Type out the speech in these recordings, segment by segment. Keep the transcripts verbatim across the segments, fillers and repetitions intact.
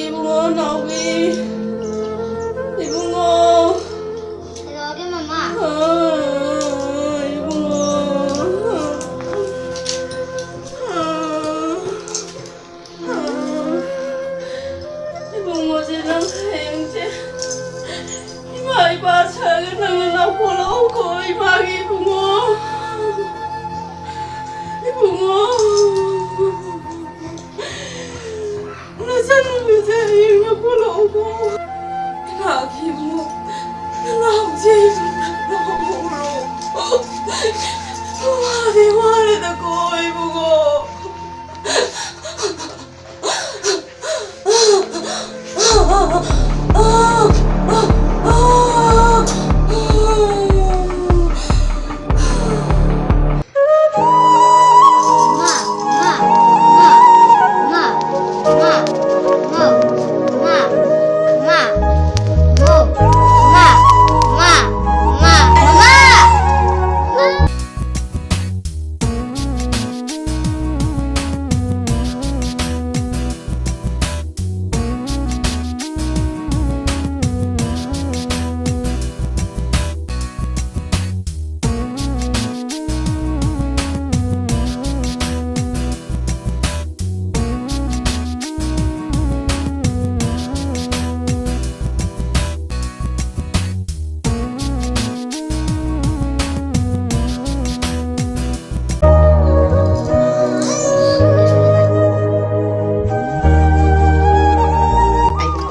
ꯏꯕꯨꯡꯉꯣ, ꯅꯥꯎꯕꯤ꯫ ꯏꯕꯨꯡꯉꯣ꯫ ꯀꯩꯗꯧꯔꯒꯦ, ꯃꯃꯥ? ꯑ, ꯏꯕꯨꯡꯉꯣ꯫ ꯑ, ꯑ, ꯏꯕꯨꯡꯉꯣꯁꯦ, ꯅꯪ ꯍꯌꯦꯡꯁꯦ ꯏꯃꯥ ꯏꯄꯥ ꯁꯥꯒ ꯅꯪꯅ ꯂꯧꯈꯣꯂꯛꯎꯀꯣ, ꯏꯃꯥꯒꯤ ꯏꯕꯨꯡꯉꯣ꯫ ꯏꯕꯨꯡꯉꯣ꯫ ꯅꯆꯟꯅꯨꯄꯤꯁꯦ ꯍꯌꯦꯡ ꯂꯧꯈꯣꯂꯛꯎꯀꯣ꯫ ꯏꯃꯥꯒꯤ ꯏꯕꯨꯡꯉꯣ꯫ ꯅꯅꯥꯎꯁꯦ ꯂꯧꯍꯧꯔꯣ꯫ ꯋꯥꯗꯤ ꯋꯥꯔꯦꯗꯀꯣ, ꯏꯕꯨꯡꯉꯣ꯫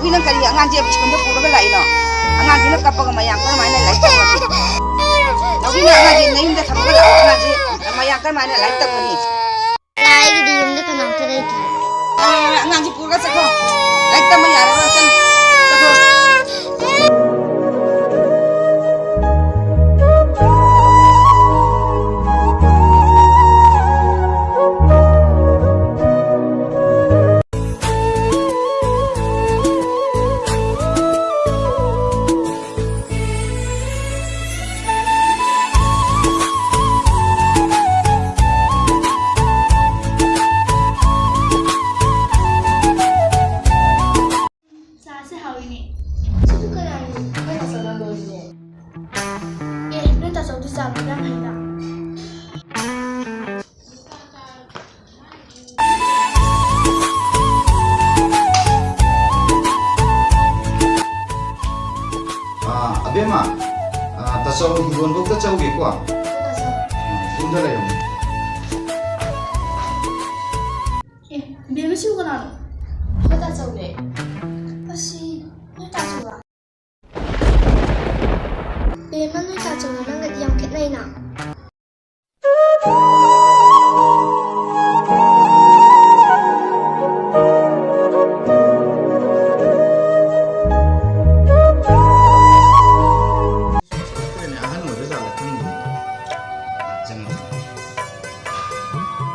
ꯎꯏ, ꯅꯪ ꯀꯔꯤ ꯑꯉꯥꯡꯁꯦ ꯁ꯭ꯀꯨꯜꯗ ꯄꯨꯔꯒ ꯂꯥꯛꯏꯅꯣ? ꯑꯉꯥꯡꯁꯤꯅ ꯀꯞꯄꯒ ꯃꯌꯥꯝ ꯀꯔꯝꯍꯥꯏꯅ ꯂꯥꯏꯔꯤꯛ ꯇꯝꯒꯅꯤ? ꯅꯥꯎꯕꯤ, ꯅꯪ ꯑꯉꯥꯡꯁꯦ ꯅꯌꯨꯝꯗ ꯊꯝꯃꯒ ꯂꯥꯛꯑꯣ, ꯑꯉꯥꯡꯁꯦ ꯃꯌꯥꯝ ꯀꯔꯝꯍꯥꯏꯅ ꯂꯥꯏꯔꯤꯛ ꯇꯝꯒꯅꯤ? ꯑꯩꯒꯤꯗꯤ ꯌꯨꯝꯗ ꯀꯅꯥꯝꯇ ꯂꯩꯇꯦ꯫ ꯑꯉꯥꯡꯁꯤ ꯄꯨꯔꯒ ꯆꯠꯈ꯭ꯔꯣ꯫ ꯂꯥꯏꯔꯤꯛ ꯇꯝꯕ ꯌꯥꯔꯔꯣꯏ꯫ ꯆꯠꯂꯣ꯫ ꯆꯠꯈ꯭ꯔꯣ꯫ ꯌꯣꯟꯊꯣꯛꯇ ꯆꯧꯒꯦꯀꯣ꯫ ꯌꯨꯝꯗ ꯂꯩꯔꯝꯃꯣ꯫ ꯑꯦ, ꯕꯦꯝꯃ, ꯁꯤꯕꯨ ꯀꯅꯥꯅꯣ? ꯑꯩꯈꯣꯏ ꯇꯥꯆꯧꯅꯦ꯫ ꯑꯁꯤ ꯅꯣꯏ ꯇꯥꯆꯧꯔꯥ? ꯕꯦꯝꯃ, ꯅꯣꯏ ꯇꯥꯆꯧꯒ ꯅꯪꯒꯗꯤ ꯌꯥꯝ ꯈꯦꯠꯅꯩꯅ꯫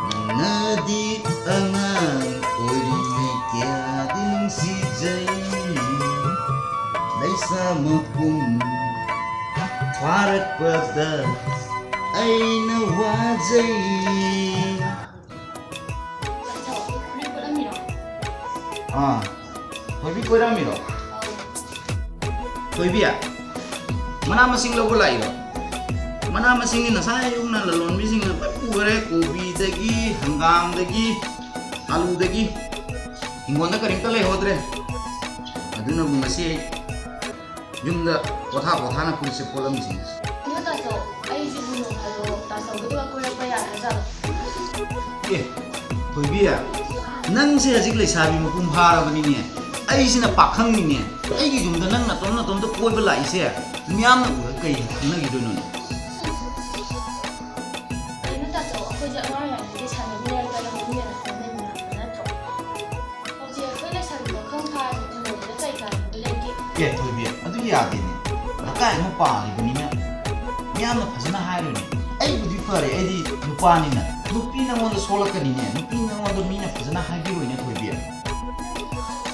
ꯅꯪꯅꯗꯤ ꯑꯉꯥꯡ ꯑꯣꯏꯔꯤꯉꯩ ꯀꯌꯥꯗꯤ ꯅꯨꯡꯁꯤꯖꯩ, ꯂꯩꯁꯥ ꯃꯄꯨꯡ ꯐꯥꯔꯛꯄꯗ ꯑꯩꯅ ꯋꯥꯖꯩ꯫ ꯑꯥ, ꯊꯣꯏꯕꯤ ꯀꯣꯏꯔꯝꯃꯤꯔꯣ? ꯊꯣꯏꯕꯤ, ꯃꯅꯥ ꯃꯁꯤꯡ ꯂꯧꯕ ꯂꯥꯛꯏꯔꯣ? ꯃꯅꯥ ꯃꯁꯤꯡꯗꯤ ꯉꯁꯥꯏ ꯑꯌꯨꯛꯅ ꯂꯂꯣꯟꯕꯤꯁꯤꯡꯅ ꯂꯣꯏ ꯄꯨꯈ꯭ꯔꯦ, ꯀꯣꯕꯤꯗꯒꯤ, ꯍꯪꯒꯥꯝꯗꯒꯤ, ꯑꯂꯨꯗꯒꯤ꯫ ꯍꯤꯡꯒꯣꯜꯗ ꯀꯔꯤꯝꯇ ꯂꯩꯍꯧꯗ꯭ꯔꯦ꯫ ꯑꯗꯨꯅꯕꯨ ꯉꯁꯤ ꯑꯩ ꯌꯨꯝꯗ ꯄꯣꯊꯥ ꯄꯣꯊꯥꯅ ꯐꯨꯔꯤꯠꯁꯦ ꯄꯣꯠꯂꯝꯃꯤꯁꯤꯅꯤ꯫ ꯑꯗꯨ ꯇꯥꯆꯧ, ꯑꯩꯁꯤꯕꯨ ꯅꯣꯡ ꯐꯥꯗꯣꯛ ꯇꯥꯆꯧꯒꯤꯗꯨꯒ ꯀꯣꯏꯔꯛꯄ ꯌꯥꯒꯗ꯭ꯔꯥ? ꯑꯦ, ꯊꯣꯏꯕꯤ, ꯅꯪꯁꯦ ꯍꯧꯖꯤꯛ ꯂꯩꯁꯥꯕꯤ ꯃꯄꯨꯡ ꯐꯥꯔꯕꯅꯤꯅꯦ꯫ ꯑꯩꯁꯤꯅ ꯄꯥꯈꯪꯅꯤꯅꯦ꯫ ꯑꯩꯒꯤ ꯌꯨꯝꯗ ꯅꯪ ꯅꯇꯣꯝ ꯅꯇꯣꯝꯇ ꯀꯣꯏꯕ ꯂꯥꯛꯏꯁꯦ ꯃꯤꯌꯥꯝꯅ ꯎꯔꯒ ꯀꯩ ꯈꯟꯅꯈꯤꯗꯣꯏꯅꯣꯅꯦ? ꯀꯩꯅꯣ ꯇꯥꯆꯧ, ꯑꯩꯈꯣꯏꯁꯦ ꯑꯉꯥꯡ ꯑꯣꯏꯔꯤꯉꯩꯗꯒꯤ ꯁꯥꯟꯅꯃꯤꯟꯅꯔꯛꯄ, ꯂꯧꯃꯤꯟꯅꯔꯛꯄ, ꯂꯩꯃꯤꯟꯅꯔꯛꯄ ꯅꯠꯇ꯭ꯔꯣ? ꯍꯧꯖꯤꯛ ꯑꯩꯈꯣꯏ ꯂꯩꯁꯥꯕꯤ ꯄꯥꯈꯪ ꯐꯥꯔꯗꯤ ꯊꯝꯃꯣꯏꯗ ꯆꯩ ꯀꯥꯏꯕꯗꯤ ꯂꯩꯇꯦ꯫ ꯑꯦ, ꯊꯣꯏꯕꯤ, ꯑꯗꯨ ꯌꯥꯗꯦꯅꯦ꯫ ꯂꯩꯀꯥꯏ ꯑꯃ ꯄꯥꯜꯂꯤꯕꯅꯤꯅ ꯃꯤꯌꯥꯝꯅ ꯐꯖꯅ ꯍꯥꯏꯔꯣꯏꯅꯦ꯫ ꯑꯩꯕꯨꯗꯤ ꯐꯔꯦ, ꯑꯩꯗꯤ ꯅꯨꯄꯥꯅꯤꯅ꯫ ꯅꯨꯄꯤ ꯅꯉꯣꯟꯗ ꯁꯣꯛꯂꯛꯀꯅꯤꯅꯦ꯫ ꯅꯨꯄꯤ ꯅꯉꯣꯟꯗ ꯃꯤꯅ ꯐꯖꯅ ꯍꯥꯏꯕꯤꯔꯣꯏꯅꯦ, ꯊꯣꯏꯕꯤ꯫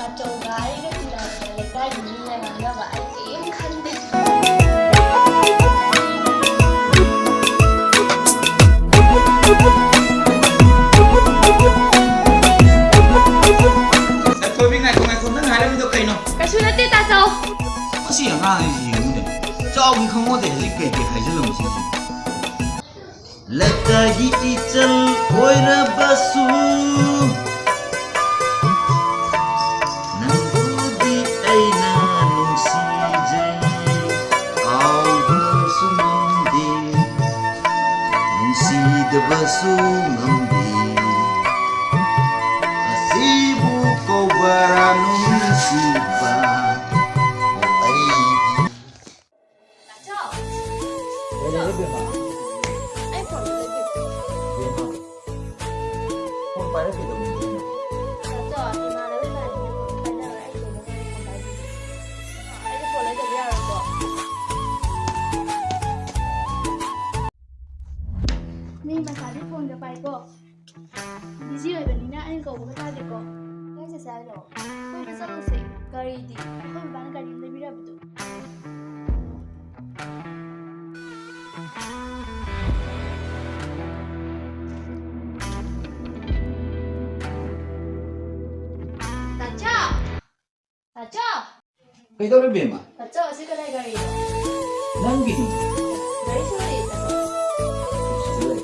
ꯑꯆꯧꯕ ꯑꯩꯒ ꯇꯤꯟꯅꯕꯗ ꯂꯩꯀꯥꯏꯒꯤ ꯃꯤꯅ ꯉꯥꯡꯅꯕ ꯑꯩ ꯀꯔꯤꯝ ꯈꯟꯗꯦ꯫ ꯊꯣꯏꯕꯤ, ꯉꯥꯏꯈꯣ, ꯉꯥꯏꯈꯣ, ꯅꯪ ꯍꯥꯏꯔꯝꯃꯤꯗꯣ ꯀꯩꯅꯣ? ꯀꯩꯁꯨ ꯅꯠꯇꯦ, ꯇꯥꯆꯧ꯫ ꯃꯁꯤ ꯑꯉꯥꯡꯁꯤ ꯌꯦꯡꯉꯨꯅꯦ, ꯆꯥꯎꯒꯤ ꯈꯪꯍꯧꯗꯦ, ꯍꯧꯖꯤꯛ ꯀꯩ ꯀꯩ ꯍꯥꯏꯖꯤꯜꯂꯝꯃꯤꯁꯤꯡꯁꯤ꯫ ꯂꯩꯀꯥꯏꯒꯤ ꯏꯆꯜ ꯑꯣꯏꯔꯕꯁꯨ, ꯅꯪꯕꯨꯗꯤ ꯑꯩꯅ ꯅꯨꯡꯁꯤꯖꯩ, ꯀꯥꯎꯕꯁꯨ ꯉꯝꯗꯦ꯫ ꯑꯁꯤꯕꯨ ꯀꯧꯕ꯭ꯔꯥ ꯅꯨꯡꯁꯤꯕ? ꯑꯣ, ꯑꯩꯒꯤ ꯇꯥꯆꯧ! ꯀꯩ ꯂꯩꯔꯦ, ꯕꯦꯝꯃ? ꯑꯩ ꯐꯣꯟ ꯑꯝꯇ ꯄꯤꯌꯨ꯫ ꯕꯦꯝꯃ, ꯐꯣꯟ ꯄꯥꯏꯔꯛꯈꯤꯗꯕꯅꯤ, ꯕꯦꯝꯃ꯫ ꯇꯥꯆꯧ, ꯏꯃꯥꯟꯅꯕ ꯏꯃꯥꯟꯅꯕꯤ ꯐꯣꯟ ꯄꯥꯏꯅꯔꯒ ꯑꯩ ꯇꯧꯕ ꯉꯝꯗꯦ, ꯐꯣꯟ ꯄꯥꯏꯕꯤꯗꯦ꯫ ꯑꯩꯒꯤ ꯐꯣꯟ ꯂꯩꯗꯕ ꯌꯥꯔꯣꯏꯀꯣ꯫ ꯃꯤ ꯃꯆꯥꯗꯤ ꯐꯣꯟꯗ ꯄꯥꯏꯀꯣ꯫ ꯕꯤꯖꯤ ꯑꯣꯏꯕꯅꯤꯅ ꯑꯩꯅ ꯀꯧꯕꯒ ꯇꯥꯗꯦꯀꯣ꯫ ꯀꯥꯏ ꯆꯠꯁꯦ ꯍꯥꯏꯅꯣ? ꯀꯣꯏꯕ ꯆꯠꯂꯨꯁꯦ꯫ ꯒꯥꯔꯤꯗꯤ? ꯑꯩꯈꯣꯏ ꯕꯕꯥꯅ ꯒꯥꯔꯤ ꯑꯃ ꯂꯩꯕꯤꯔꯕꯗꯣ꯫ ꯇꯥꯆꯧ! ꯇꯥꯆꯧ! ꯀꯩꯗꯧꯔꯦ, ꯕꯦꯝꯃ? ꯇꯥꯆꯧ, ꯑꯁꯤ ꯀꯅꯥꯏ ꯒꯥꯔꯤꯅꯣ? ꯅꯪꯒꯤꯅꯤ꯫ ꯒꯥꯔꯤ ꯁꯣ ꯂꯩꯌꯦ, ꯇꯥꯆꯧ꯫ ꯁꯤꯗ ꯂꯩ꯫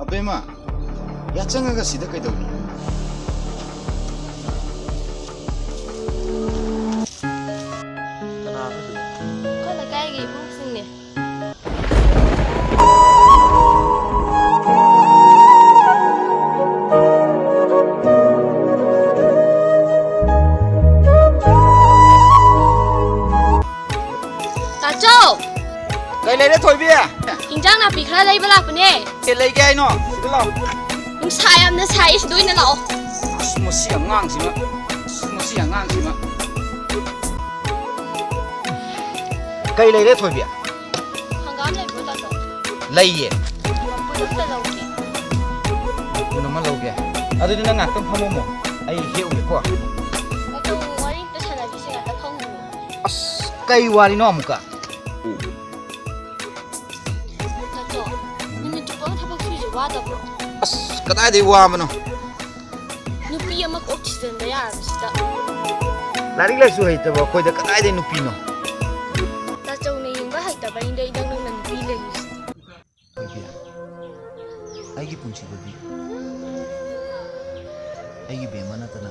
ꯑꯕꯦꯝꯃ, ꯌꯥꯆꯪꯉꯒ ꯁꯤꯗ ꯀꯩꯗꯧꯔꯤꯅꯣ? ꯀꯅꯥꯅꯣ ꯁꯤꯕꯣ? ꯑꯩꯈꯣꯏ ꯂꯩꯀꯥꯏꯒꯤ ꯏꯕꯨꯡꯁꯤꯡꯅꯦ꯫ ꯇꯥꯆꯧ! ꯀꯩ ꯂꯩꯔꯦ, ꯊꯣꯏꯕꯤ? ꯍꯤꯟꯖꯥꯡ ꯅꯥꯄꯤ ꯈꯔ ꯂꯩꯕ ꯂꯥꯛꯄꯅꯦ꯫ ꯀꯩ ꯂꯩꯒꯦ ꯍꯥꯏꯅꯣ? ꯁꯤꯗ ꯂꯥꯛꯑꯣ꯫ ꯅꯨꯡꯁꯥ ꯌꯥꯝꯅ ꯁꯥꯏ, ꯁꯤꯗ ꯑꯣꯏꯅ ꯂꯥꯛꯑꯣ꯫ ꯑꯁ, ꯃꯁꯤ ꯑꯉꯥꯡꯁꯤꯃ꯫ ꯑꯁ, ꯃꯁꯤ ꯑꯉꯥꯡꯁꯤꯃ꯫ ꯀꯩ ꯂꯩꯔꯦ, ꯊꯣꯏꯕꯤ? ꯍꯪꯒꯥꯝ ꯂꯩꯕ꯭ꯔꯣ, ꯇꯥꯆꯧ? ꯂꯩꯌꯦ꯫ ꯃꯄꯨꯟ ꯑꯝꯇ ꯂꯧꯒꯦ꯫ ꯃꯄꯨꯟ ꯑꯃ ꯂꯧꯒꯦ꯫ ꯑꯗꯨꯗꯤ ꯅꯪ ꯉꯥꯛꯇꯪ ꯐꯝꯃꯝꯃꯣ꯫ ꯑꯩ ꯍꯦꯛꯎꯒꯦꯀꯣ꯫ ꯇꯥꯆꯧ, ꯋꯥꯔꯤ ꯑꯝꯇ ꯁꯥꯟꯅꯈꯤꯁꯦ, ꯉꯥꯛꯇ ꯐꯝꯈꯣ꯫ ꯑꯁ, ꯀꯩ ꯋꯥꯔꯤꯅꯣ ꯑꯃꯨꯛꯀ? ꯇꯥꯆꯧ, ꯅꯨꯃꯤꯠ ꯆꯨꯞꯄ ꯑꯃ ꯊꯕꯛ ꯁꯨꯏꯁꯦ ꯋꯥꯗꯕ꯭ꯔꯣ? ꯑꯁ, ꯀꯗꯥꯏꯗꯩ ꯋꯥꯕꯅꯣ? ꯅꯨꯄꯤ ꯑꯃ ꯀꯣꯛ ꯊꯤꯖꯤꯟꯕ ꯌꯥꯔꯕꯁꯤꯗ꯫ ꯂꯥꯏꯔꯤꯛ ꯂꯥꯏꯁꯨ ꯍꯩꯇꯕ ꯑꯩꯈꯣꯏꯗ ꯀꯗꯥꯏꯗꯩ ꯅꯨꯄꯤꯅꯣ? ꯇꯥꯆꯧꯅ ꯌꯦꯡꯕ ꯍꯩꯇꯕꯩꯅꯦ ꯏꯅꯛ ꯅꯛꯅ ꯅꯨꯄꯤ ꯂꯩꯔꯤꯁꯦ꯫ ꯊꯣꯏꯕꯤ, ꯑꯩꯒꯤ ꯄꯨꯟꯁꯤꯗꯗꯤ ꯑꯩꯒꯤ ꯕꯦꯝꯃ ꯅꯠꯇꯅ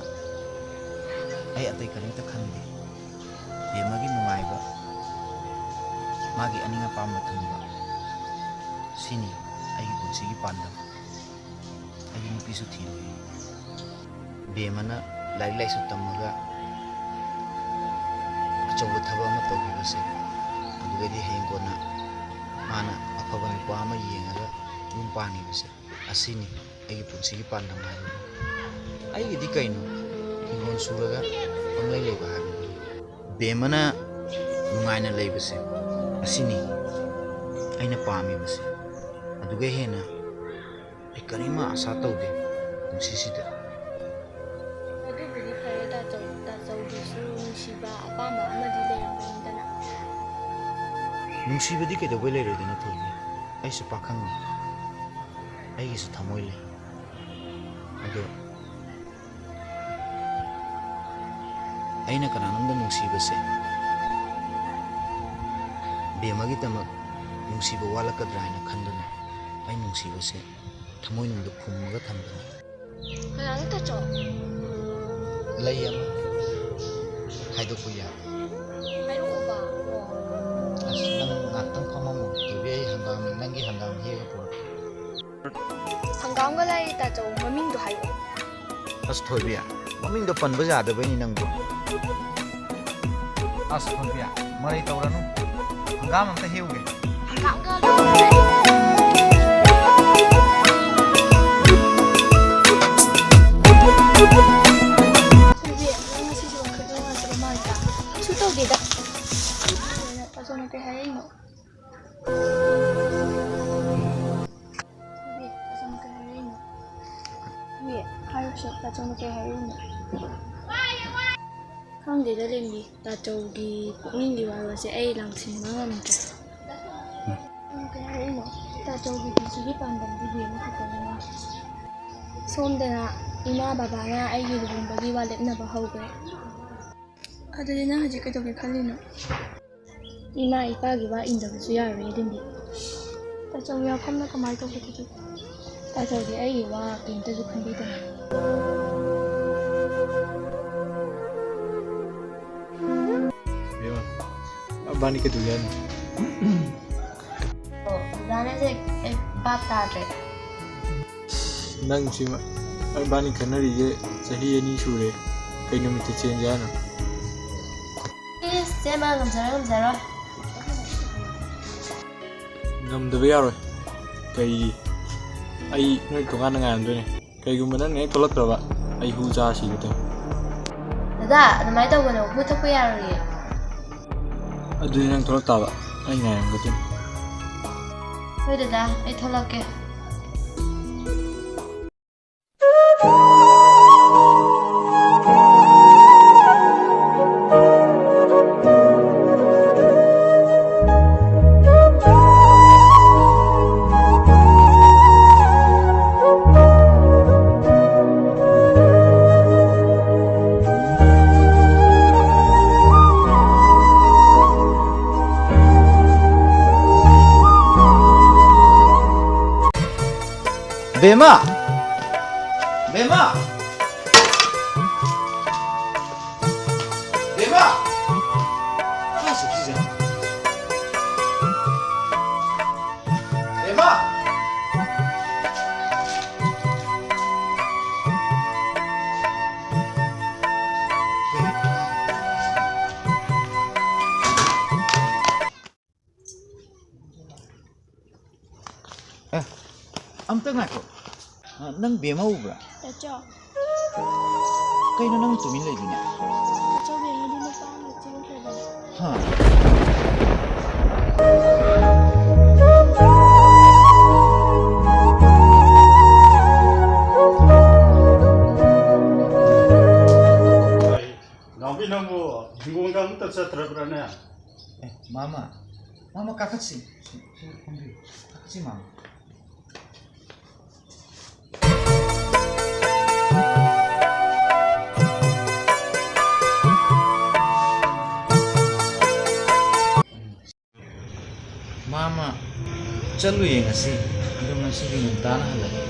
ꯑꯩ ꯑꯇꯩ ꯀꯔꯤꯝꯇ ꯈꯟꯗꯦ꯫ ꯕꯦꯝꯃꯒꯤ ꯅꯨꯡꯉꯥꯏꯕ, ꯃꯥꯒꯤ ꯑꯅꯤꯡ ꯑꯄꯥꯝꯕ ꯊꯨꯡꯕ, ꯁꯤꯅꯤ ꯑꯩꯒꯤ ꯄꯨꯟꯁꯤꯒꯤ ꯄꯥꯟꯗꯝ꯫ ꯑꯩꯗꯤ ꯅꯨꯄꯤꯁꯨ ꯊꯤꯔꯣꯏ꯫ ꯕꯦꯝꯃꯅ ꯂꯥꯏꯔꯤꯛ ꯂꯥꯏꯁꯨ ꯇꯝꯃꯒ ꯑꯆꯧꯕ ꯊꯕꯛ ꯑꯃ ꯇꯧꯈꯤꯕꯁꯦ, ꯑꯗꯨꯒꯗꯤ ꯍꯌꯦꯡ ꯀꯣꯟꯅ ꯃꯥꯅ ꯑꯐꯕ ꯅꯨꯄꯥ ꯑꯃ ꯌꯦꯡꯉꯒ ꯌꯨꯝ ꯄꯥꯟꯈꯤꯕꯁꯦ, ꯑꯁꯤꯅꯤ ꯑꯩꯒꯤ ꯄꯨꯟꯁꯤꯒꯤ ꯄꯥꯟꯗꯝ ꯍꯥꯏꯕꯕꯨ꯫ ꯑꯩꯒꯤꯗꯤ ꯀꯩꯅꯣ, ꯍꯤꯡꯒꯣꯜ ꯁꯨꯔꯒ ꯄꯪꯂꯩ ꯂꯩꯕ ꯍꯥꯏꯕꯗꯨꯅꯤ꯫ ꯕꯦꯝꯃꯅ ꯅꯨꯡꯉꯥꯏꯅ ꯂꯩꯕꯁꯦ, ꯑꯁꯤꯅꯤ ꯑꯩꯅ ꯄꯥꯝꯃꯤꯕꯁꯦ꯫ ꯑꯗꯨꯒ ꯍꯦꯟꯅ ꯑꯩ ꯀꯔꯤꯝꯃ ꯑꯁꯥ ꯇꯧꯗꯦ ꯄꯨꯟꯁꯤꯁꯤꯗ꯫ ꯑꯗꯨꯕꯨꯗꯤ ꯐꯔꯦ, ꯇꯥꯆꯧ, ꯇꯥꯆꯧꯒꯤꯁꯨ ꯅꯨꯡꯁꯤꯕ ꯑꯄꯥꯝꯕ ꯑꯃꯗꯤ ꯂꯩꯔꯝꯒꯅꯤꯗꯅ꯫ ꯅꯨꯡꯁꯤꯕꯗꯤ ꯀꯩꯗꯧꯕꯩ ꯂꯩꯔꯣꯏꯗꯣꯏꯅꯣ ꯊꯣꯏꯕꯤ? ꯑꯩꯁꯨ ꯄꯥꯈꯪꯅꯤ, ꯑꯩꯒꯤꯁꯨ ꯊꯃꯣꯏ ꯂꯩ꯫ ꯑꯗꯣ ꯑꯩꯅ ꯀꯅꯥꯅꯣꯝꯗ ꯅꯨꯡꯁꯤꯕꯁꯦ, ꯕꯦꯝꯃꯒꯤꯗꯃꯛ ꯅꯨꯡꯁꯤꯕ ꯋꯥꯠꯂꯛꯀꯗ꯭ꯔꯥ ꯍꯥꯏꯅ ꯈꯟꯗꯨꯅ ꯑꯩ ꯅꯨꯡꯁꯤꯕꯁꯦ ꯊꯃꯣꯏꯅꯨꯡꯗ ꯐꯨꯝꯃꯒ ꯊꯝꯕꯅꯤ꯫ ꯀꯅꯥꯅꯣ ꯇꯥꯆꯧ? ꯂꯩ ꯑꯃ꯫ ꯍꯥꯏꯗꯣꯛꯄ ꯌꯥꯕ꯫ ꯍꯥꯏꯔꯛꯑꯣꯕ꯫ ꯑꯁ, ꯅꯪ ꯉꯥꯛꯇꯪ ꯐꯝꯃꯝꯃꯣ꯫ ꯊꯣꯏꯕꯤ, ꯑꯩ ꯍꯪꯒꯥꯝ, ꯅꯪꯒꯤ ꯍꯪꯒꯥꯝ ꯍꯦꯛꯑꯒ ꯄꯨꯔꯛꯀꯦ꯫ ꯍꯪꯒꯥꯝꯒ ꯂꯥꯏꯔꯤ ꯇꯥꯆꯧ, ꯃꯃꯤꯡꯗꯣ ꯍꯥꯏꯔꯛꯑꯣ꯫ ꯑꯁ, ꯊꯣꯏꯕꯤ, ꯃꯃꯤꯡꯗꯣ ꯄꯟꯕ ꯌꯥꯗꯕꯩꯅꯤ ꯅꯪꯕꯣ꯫ ꯑꯁ, ꯊꯣꯏꯕꯤ, ꯃꯔꯩ ꯇꯧꯔꯅꯨ꯫ ꯍꯪꯒꯥꯝ ꯑꯝꯇ ꯍꯦꯛꯎꯒꯦ꯫ ꯍꯪꯒꯥꯝꯒ ꯂꯣꯏꯔꯦ꯫ ꯊꯣꯏꯕꯤ, ꯅꯪ ꯉꯁꯤꯁꯦ ꯋꯥꯈꯜ ꯅꯨꯡꯉꯥꯏꯇꯕ ꯃꯥꯜꯂꯤꯗ꯫ ꯀꯩꯁꯨ ꯇꯧꯗꯦꯗ꯫ ꯇꯥꯆꯧꯅ ꯀꯩ ꯍꯥꯏꯔꯛꯏꯅꯣ? ꯊꯣꯏꯕꯤ, ꯇꯥꯆꯧꯅ ꯀꯩ ꯍꯥꯏꯔꯛꯏꯅꯣ? ꯊꯣꯏꯕꯤ, ꯍꯥꯏꯔꯨꯁꯦ, ꯇꯥꯆꯧꯅ ꯀꯩ ꯍꯥꯏꯔꯛꯏꯅꯣ? ꯈꯪꯗꯦꯗ ꯂꯦꯝꯕꯤ, ꯇꯥꯆꯧꯒꯤ ꯄꯨꯛꯅꯤꯡꯒꯤ ꯋꯥꯔꯣꯜꯁꯦ ꯑꯩ ꯂꯥꯡꯁꯤꯟꯕ ꯉꯝꯗ꯭ꯔꯦ꯫ ꯇꯥꯆꯧꯒꯤ ꯄꯨꯟꯁꯤꯒꯤ ꯄꯥꯟꯗꯝꯗꯤ ꯕꯦꯝꯃ ꯈꯛꯇꯅꯤꯅꯦ꯫ ꯁꯣꯝꯗꯅ ꯏꯃꯥ ꯕꯕꯥꯅ ꯑꯩꯒꯤ ꯂꯨꯍꯣꯡꯕꯒꯤ ꯋꯥ ꯂꯦꯞꯅꯕ ꯍꯧꯈ꯭ꯔꯦ꯫ ꯑꯗꯨꯗꯤ ꯅꯪ ꯍꯧꯖꯤꯛ ꯀꯩꯗꯧꯒꯦ ꯈꯜꯂꯤꯅꯣ? ꯏꯃꯥ ꯏꯄꯥꯒꯤ ꯋꯥ ꯏꯟꯗꯕꯁꯨ ꯌꯥꯔꯣꯏꯌꯦ, ꯕꯦꯝꯕꯤ꯫ ꯇꯥꯆꯧꯒꯤ ꯋꯥꯐꯝꯅ ꯀꯃꯥꯏꯅ ꯇꯧꯕ ꯑꯗꯨꯗꯤ? ꯇꯥꯆꯧꯗꯤ ꯑꯩꯒꯤ ꯋꯥ ꯀꯔꯤꯝꯇꯁꯨ ꯈꯟꯕꯤꯗꯅ꯫ ꯏꯕꯦꯝꯃ, ꯏꯕꯥꯅꯤ ꯀꯩꯗꯧꯒꯦ ꯍꯥꯏꯅꯣ? ꯑꯣ, ꯑꯣꯖꯥꯅ ꯍꯥꯏꯁꯦ ꯑꯩ ꯚꯥꯞ ꯇꯥꯗ꯭ꯔꯦ꯫ ꯅꯪꯁꯤꯃ, ꯏꯕꯥꯅꯤ ꯈꯟꯅꯔꯤꯁꯦ ꯆꯍꯤ ꯑꯅꯤ ꯁꯨꯔꯦ, ꯀꯩ ꯅꯨꯃꯤꯠꯇ ꯆꯦꯟꯁꯦ ꯍꯥꯏꯅꯣ? ꯏꯁ, ꯆꯦꯟꯕ ꯉꯝꯖꯔꯣꯏ, ꯉꯝꯖꯔꯣꯏ꯫ ꯉꯝꯗꯕ ꯌꯥꯔꯣꯏ꯫ ꯀꯩꯒꯤ? ꯑꯩ ꯅꯣꯏ ꯊꯣꯡꯒꯥꯟꯗ ꯉꯥꯏꯔꯝꯗꯣꯏꯅꯦ꯫ ꯀꯩꯒꯨꯝꯕ ꯅꯪꯅ ꯍꯦꯛ ꯊꯣꯛꯂꯛꯇ꯭ꯔꯕ, ꯑꯩ ꯍꯨ ꯆꯥ ꯁꯤꯒꯦ ꯇꯧꯏ꯫ ꯗꯗꯥ, ꯑꯗꯨꯃꯥꯏꯅ ꯇꯧꯒꯅꯨ, ꯍꯨ ꯊꯛꯄ ꯌꯥꯔꯣꯏꯌꯦ꯫ ꯑꯗꯨꯗꯤ ꯅꯪ ꯊꯣꯛꯂꯛ ꯇꯥꯕ, ꯑꯩ ꯉꯥꯏꯔꯝꯒꯗꯣꯏꯅꯤ꯫ ꯍꯣꯏ ꯗꯗꯥ, ꯑꯩ ꯊꯣꯛꯂꯛꯀꯦ꯫ ꯕꯦꯝꯃ! ꯕꯦꯝꯃ! ꯕꯦꯝꯃ! ꯀꯥꯏ ꯆꯠꯈꯤꯖꯥꯠꯅꯣ? ꯕꯦꯝꯃ! ꯑꯦ, ꯑꯝꯇ ꯉꯥꯏꯈꯣ꯫ ꯑ, ꯅꯪ ꯕꯦꯝꯃ ꯎꯕ꯭ꯔꯥ? ꯇꯥꯆꯧ꯫ ꯀꯩꯅꯣ ꯅꯪ ꯇꯨꯃꯤꯟ ꯂꯩꯗꯨꯅ? ꯇꯥꯆꯧ, ꯕꯦꯝꯃꯗꯤ ꯅꯨꯄꯥ ꯑꯃꯒ ꯆꯦꯟꯈ꯭ꯔꯕꯅꯦ꯫ ꯍꯥ? ꯅꯥꯎꯕꯤ, ꯅꯪꯕꯨ ꯍꯤꯡꯒꯣꯜꯗ ꯑꯃꯨꯛꯇ ꯆꯠꯇ꯭ꯔꯕ꯭ꯔꯥꯅꯦ? ꯑꯦ, ꯃꯥꯃ, ꯃꯥꯃ, ꯀꯥꯈꯠꯁꯤ꯫ ꯁꯤ, ꯁꯤ ꯐꯝꯕꯤꯌꯨ꯫ ꯀꯥꯈꯠꯁꯤ, ꯃꯥꯃ꯫ ꯃꯥꯃ ꯆꯠꯂꯨꯌꯦ ꯉꯁꯤ, ꯑꯗꯨ ꯉꯁꯤꯗꯤ ꯉꯟꯇꯥꯅ ꯍꯜꯂꯛꯑꯦ꯫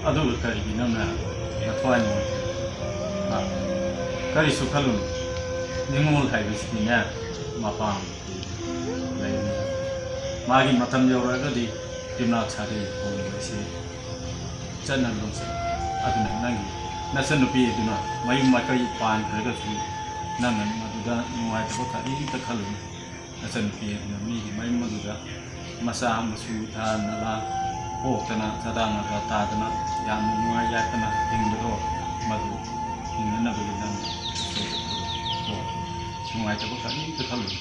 ꯑꯗꯨꯒ ꯀꯔꯤꯒꯤ ꯅꯪꯅ ꯅꯊ꯭ꯋꯥꯏ ꯅꯨꯡꯉꯥꯏꯇ꯭ꯔꯤꯕ? ꯍꯥ? ꯀꯔꯤꯁꯨ ꯈꯜꯂꯨꯅꯨ꯫ ꯅꯤꯡꯉꯣꯜ ꯍꯥꯏꯕꯁꯤꯗꯤꯅꯦ, ꯃꯄꯥꯡ ꯂꯩꯕꯅꯤ꯫ ꯃꯥꯒꯤ ꯃꯇꯝ ꯌꯧꯔꯛꯑꯒꯗꯤ ꯌꯨꯝꯅꯥꯛ ꯁꯥꯒꯩ ꯍꯣꯡꯕ ꯑꯁꯤ ꯆꯠꯅꯔꯤꯕꯁꯦ꯫ ꯑꯗꯨꯅ ꯅꯪꯒꯤ ꯅꯆꯟꯅꯨꯄꯤ ꯑꯗꯨꯅ ꯃꯌꯨꯝ ꯃꯀꯩ ꯄꯥꯟꯈ꯭ꯔꯒꯁꯨ ꯅꯪꯅ ꯃꯗꯨꯗ ꯅꯨꯡꯉꯥꯏꯇꯕ ꯀꯔꯤꯝꯇ ꯈꯜꯂꯨꯅꯨ꯫ ꯅꯆꯟꯅꯨꯄꯤ ꯑꯗꯨꯅ ꯃꯤꯒꯤ ꯃꯌꯨꯝ ꯑꯗꯨꯗ ꯃꯆꯥ ꯃꯁꯨ ꯊꯥꯅꯕ ꯄꯣꯛꯇꯅ ꯆꯥꯗꯥ ꯅꯥꯗꯥ ꯇꯥꯗꯅ ꯌꯥꯝꯅ ꯅꯨꯡꯉꯥꯏ ꯌꯥꯏꯐꯅ ꯍꯤꯡꯕꯗꯣ ꯃꯗꯨ ꯍꯤꯡꯅꯅꯕꯒꯤ ꯅꯪ ꯅꯨꯡꯉꯥꯏꯇꯕ ꯀꯔꯤꯝꯇ ꯈꯜꯂꯨꯅꯨ꯫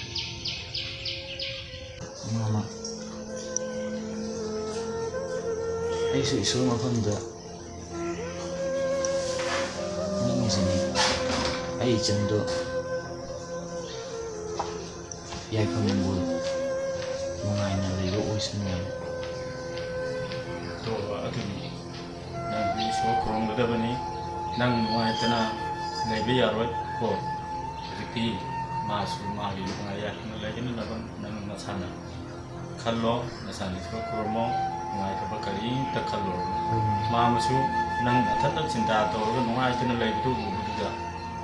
ꯃꯥꯃ, ꯑꯩꯁꯨ ꯏꯁꯣꯔ ꯃꯐꯝꯗ ꯅꯤꯡꯖꯅꯤ, ꯑꯩ ꯏꯆꯟꯗꯣ ꯌꯥꯏꯐꯅ ꯅꯨꯡꯉꯥꯏꯅ ꯂꯩꯕ ꯑꯣꯏꯁꯅꯨ꯫ ꯑꯗꯨꯅꯤ꯫ ꯅꯪꯗꯤ ꯏꯁꯣꯔ ꯈꯨꯔꯨꯝꯒꯗꯕꯅꯤ꯫ ꯅꯪ ꯅꯨꯡꯉꯥꯏꯇꯅ ꯂꯩꯕ ꯌꯥꯔꯣꯏ ꯀꯣ꯫ ꯍꯧꯖꯤꯛꯇꯤ ꯃꯥꯁꯨ ꯃꯥꯒꯤ ꯅꯨꯡꯉꯥꯏ ꯌꯥꯏꯐꯅ ꯂꯩꯒꯅꯅꯕ ꯅꯪ ꯅꯁꯥꯅ ꯈꯜꯂꯣ, ꯅꯁꯥꯅ ꯏꯁꯣꯔ ꯈꯨꯔꯨꯝꯃꯣ, ꯅꯨꯡꯉꯥꯏꯇꯕ ꯀꯔꯤꯝꯇ ꯈꯜꯂꯨꯔꯅꯨ꯫ ꯎꯝ꯫ ꯃꯥ ꯑꯃꯁꯨ ꯅꯪ ꯅꯊꯟꯇ ꯆꯤꯟꯇꯥ ꯇꯧꯔꯒ ꯅꯨꯡꯉꯥꯏꯇꯅ ꯂꯩꯕꯗꯨ ꯎꯕꯗꯨꯗ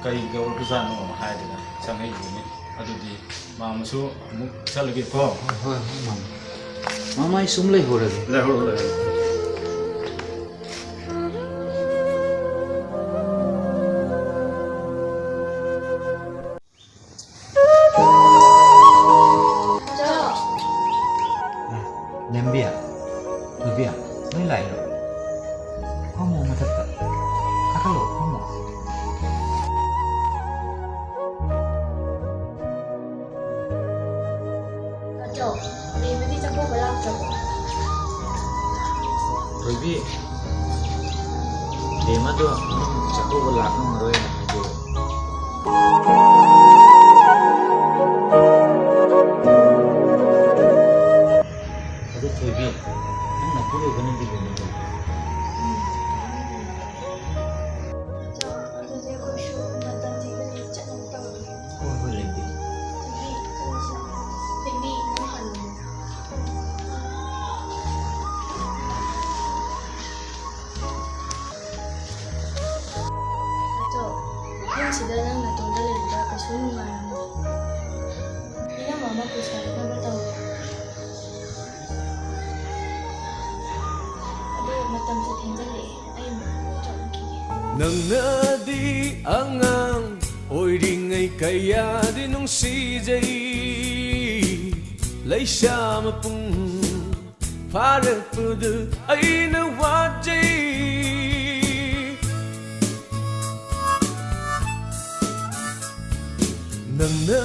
ꯀꯔꯤ ꯇꯧꯔꯕꯖꯥꯠꯅꯣ ꯍꯥꯏꯗꯅ ꯆꯪꯉꯛꯏꯕꯅꯤ꯫ ꯑꯗꯨꯗꯤ ꯃꯥꯃꯁꯨ ꯑꯃꯨꯛ ꯆꯠꯂꯒꯦꯀꯣ꯫ ꯍꯣꯏ, ꯍꯣꯏ, ꯍꯣꯏ, ꯃꯥꯃ꯫ ꯃꯥꯃ, ꯑꯩ ꯁꯨꯝ ꯂꯩꯍꯧꯔꯒꯦ꯫ ꯂꯩꯍꯧꯔꯣ, ꯂꯩꯍꯧꯔꯣ꯫ ꯂꯦꯝꯕꯤ, ꯊꯣꯏꯕꯤ, ꯅꯣꯏ ꯂꯥꯛꯏꯔꯣ? ꯐꯝꯃꯣ ꯃꯊꯛꯇ꯫ ꯀꯥꯈꯠꯂꯣ, ꯐꯝꯃꯣ꯫ ꯑꯗꯣ, ꯕꯦꯝꯃꯗꯤ ꯆꯥꯛꯀꯧꯕ ꯂꯥꯛꯇ꯭ꯔꯕꯣ? ꯊꯣꯏꯕꯤ, ꯕꯦꯝꯃꯗꯣ ꯆꯥꯛꯀꯧꯕ ꯂꯥꯛ ꯉꯝꯃꯔꯣꯏꯅ ꯍꯥꯏꯗꯣꯛꯑꯦ꯫ ꯑꯗꯨ ꯊꯣꯏꯕꯤ, ꯅꯪ ꯅꯄꯨꯔꯣꯏꯕꯅꯗꯤ ꯂꯨꯅ ꯇꯧꯕ꯭ꯔꯣ? ꯎꯝ, ꯂꯨꯅ ꯇꯧꯋꯦ꯫ ꯑꯗꯣ, ꯑꯗꯨꯗꯤ ꯑꯩꯈꯣꯏꯁꯨ ꯃꯇꯝ ꯊꯦꯡꯖꯤꯜꯂꯛꯑꯦ, ꯆꯠꯅꯕ ꯇꯧꯔꯒꯦ꯫ ꯍꯣꯏ, ꯍꯣꯏ, ꯂꯦꯝꯕꯤ꯫ ꯊꯣꯏꯕꯤ, ꯅꯪꯅꯗꯤ ꯑꯉꯥꯡ ꯑꯣꯏꯔꯤꯉꯩ ꯀꯌꯥꯗꯤ ꯅꯨꯡꯁꯤꯖꯩ꯫ ꯂꯩꯁꯥ ꯃꯄꯨꯡ ꯐꯥꯔꯛꯄꯗ ꯑꯩꯅ ꯋꯥꯖꯩ꯫ ꯅꯪꯅ